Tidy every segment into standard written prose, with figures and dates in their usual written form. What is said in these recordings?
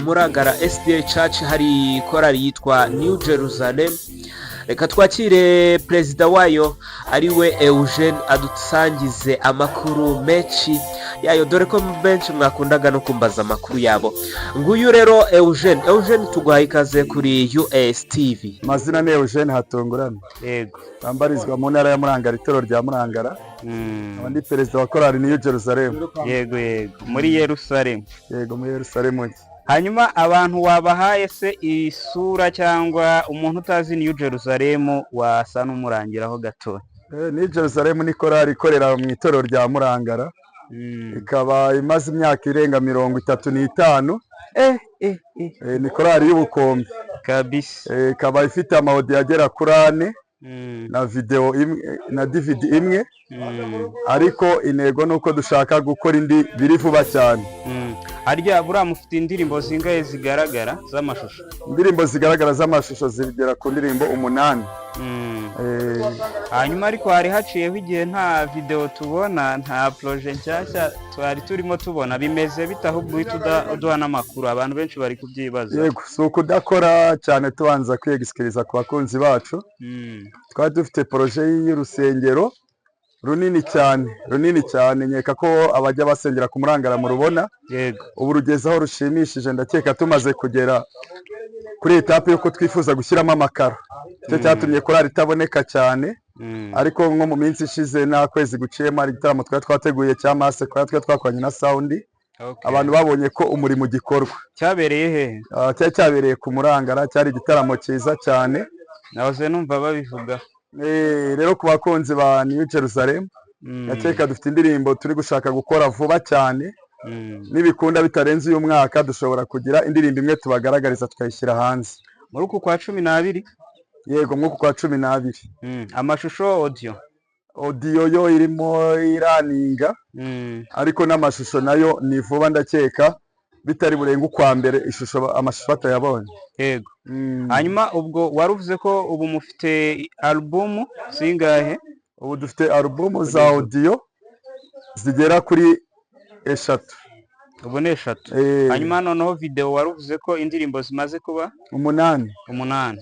Murangara SDA Church hari korali yitwa New Jerusalem. Reka twakire perezida wayo, ariwe Eugene, adusangize amakuru menshi yayo, dore ko benshi mwakundaga no kumbaza amakuru yabo. Nguyu rero Eugene. Eugene, tuguhaye ikaze kuri US TV. Amazina ni Eugene Hatungurana. Bambarizwa mu ntara ya Murangara, itorero rya Murangara. Nkaba ndi perezida wa korali New Jerusalem. Yego, muri Yerusalemu. Yego, muri Yerusalemu nshya. Hanyuma abantu wabahaye se isura, cyangwa umuntu utazi New Jerusalem wasa n'umurangiraho gato? New Jerusalem ni korali ikorera mu itorero rya Murangara, ikaba imaze imyaka irenga 35. Ni korali y'ubukombe. Ikaba ifite ama audio agera kuri ane na video imwe na DVD imwe, ariko intego ni uko dushaka gukora indi biri vuba cyane. Harya buriya mufite indirimbo zingahe zigaragara z'amashusho? Indirimbo zigaragara z'amashusho zigera ku ndirimbo 8. Hanyuma ariko hari haciyeho igihe nta video tubona, nta projet nshyashya twari turimo tubona. Bimeze bite? Ahubwo uhita uduha n'amakuru, abantu benshi bari kubyibaza. Yego, si ukudakora cyane, tubanza kwiyegisikiriza ku bakunzi bacu. Twari dufite projet y'urusengero runini cyane, runini cyane. Nkeka ko abajya basengera ku Murangara murubona. Ubu rugeze aho rushimishije. Ndakeka tumaze kugera kuri étape y'uko twifuza gushyiramo amakaro. Icyo cyatumye korali itaboneka cyane, ariko nko mu minsi ishize, nta kwezi guciyemo, hari igitaramo twari twateguye cya mass choir, twari twakoranye na sound. Abantu babonye ko umurimo ugikorwa. Cyabereye hehe? Ah, cyari cyabereye ku Murangara, cyari igitaramo cyiza cyane. Nahoze numva babivuga. Rero ku bakunzi ba New Jerusalem, ndakeka dufite indirimbo turi gushaka gukora vuba cyane. Nibikunda bitarenze uyu mwaka, dushobora kugira indirimbo imwe tubagaragariza, tukayishyira hanze. Muri uku kwa 12? Yego, mw'uku kwa 12. Amashusho, audio? Audio yo irimo iraninga, ariko n'amashusho nayo ni vuba. Ndakeka bitari burenga ukwa mbere ishusho, amashusho batayabonye. Hanyuma ubwo wari uvuze ko ubu mufite alubumu zingahe? Ubu dufite alubumu za audio zigera kuri 3. Ubu ni 3? Hanyuma noneho video, wari uvuze ko indirimbo zimaze kuba 8. 8.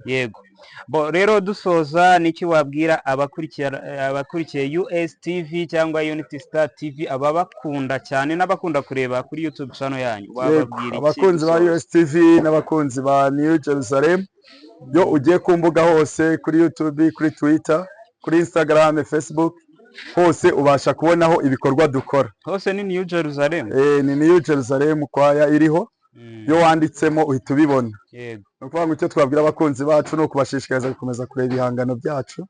Yego. Bo rero dusoza, niki wabwira abakurikiye US TV cyangwa Unity Star TV, ababakunda cyane n'abakunda kureba kuri YouTube channel yanyu? Wababwira iki Abakunzi ba dusoza? USTV n'abakunzi ba New Jerusalem, yo ugiye ku mbuga hose, kuri YouTube, kuri Twitter, kuri Instagram, Facebook, hose ubasha kubonaho ibikorwa dukora. Hose ni New Jerusalem? Ni New Jerusalem kwaya iriho. Iyo wanditsemo uhita ubibona. Ni ukuvuga ngo icyo twabwira abakunzi bacu ni ukubashishikariza gukomeza kureba ibihangano byacu,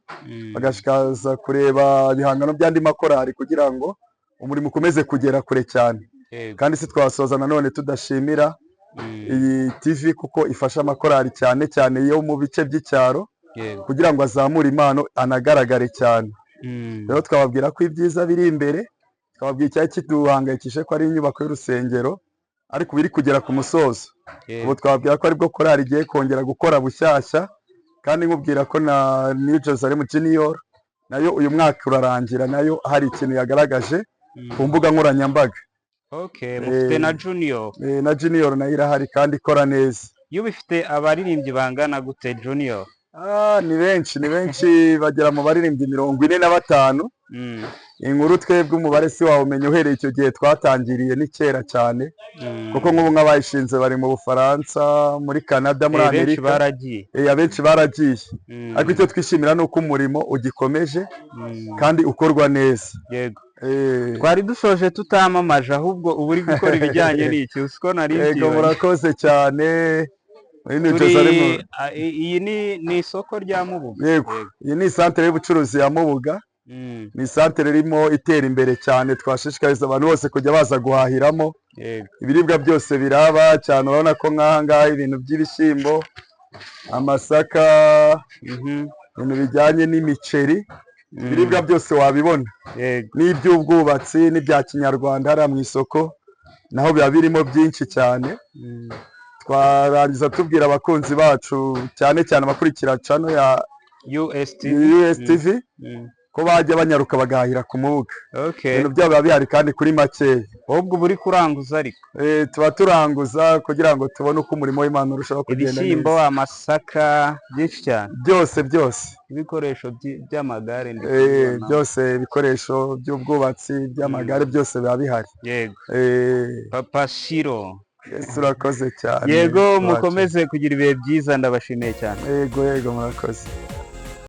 bagashishikariza kureba ibihangano by'andi makorari kugira ngo umurimo ukomeze kugera kure cyane. Kandi si twasoza nanone tudashimira iyi TV, kuko ifasha amakorari, cyane cyane yo mu bice by'icyaro, kugira ngo azamure impano, anagaragare cyane. Rero twababwira ko ibyiza biri imbere. Twababwira icyari kiduhangayikishije ko ari inyubako y'urusengero, ariko biri kugera ku musozo. Ubu twababwira ko aribwo korali igiye kongera gukora bushyashya, kandi nkubwira ko na New Jerusalem Junior nayo uyu mwaka urarangira nayo hari ikintu yagaragaje ku mbuga nkoranyambaga. Okay, mufite na Junior? Na Junior nayo irahari kandi ikora neza. Iyo bifite abaririmbyi bangana gute, Junior? Ah, ni benshi, ni benshi, bagera mu baririmbyi 45. Inkuru twebwe umubare si wawumenya uhereye icyo gihe twatangiriye, ni kera cyane, kuko nk'ubu nk'abayishinze bari mu Bufaransa, muri Canada, muri Benshi Amerika. baragiye. Abenshi baragiye, ariko icyo twishimira ni uko umurimo ugikomeje kandi ukorwa neza. Twari dusoje tutamamaje, ahubwo ubu uri gukora ibijyanye n'iki? Uzi ko nari Yego. mbyibagiwe. Murakoze cyane. Muri New Turi Jerusalem. Iyi ni isoko rya Mubuga? Yego, iyi ni isantere y'ubucuruzi ya Mubuga. Ni isantere irimo itera imbere cyane, twashishikariza abantu bose kujya baza guhahiramo. Ibiribwa byose biraba cyane. Urabona ko nk'aha ngaha ibintu by'ibishyimbo, amasaka, ibintu bijyanye n'imiceri, ibiribwa byose wabibona, n'iby'ubwubatsi n'ibya kinyarwanda. Hariya mu isoko naho biba birimo byinshi cyane. Twarangiza tubwira abakunzi bacu, cyane cyane abakurikira channel ya USTV. USTV. Ko bajya banyaruka bagahahira ku Mubuga. Ibintu byabo biba bihari kandi kuri makeya. Ahubwo uba uri kuranguza ariko? Tuba turanguza kugira ngo tubone uko umurimo w'Imana urushaho kugenda Ibishyimbo, neza. amasaka, byinshi cyane. Byose byose. Ibikoresho by'amagare ndi kubibona. Byose, ibikoresho by'ubwubatsi, by'amagare, byose biba bihari. Papa Shiro. Yesu, urakoze cyane. Yego. Wacu. Mukomeze kugira ibihe byiza, ndabashimiye cyane. Yego, murakoze.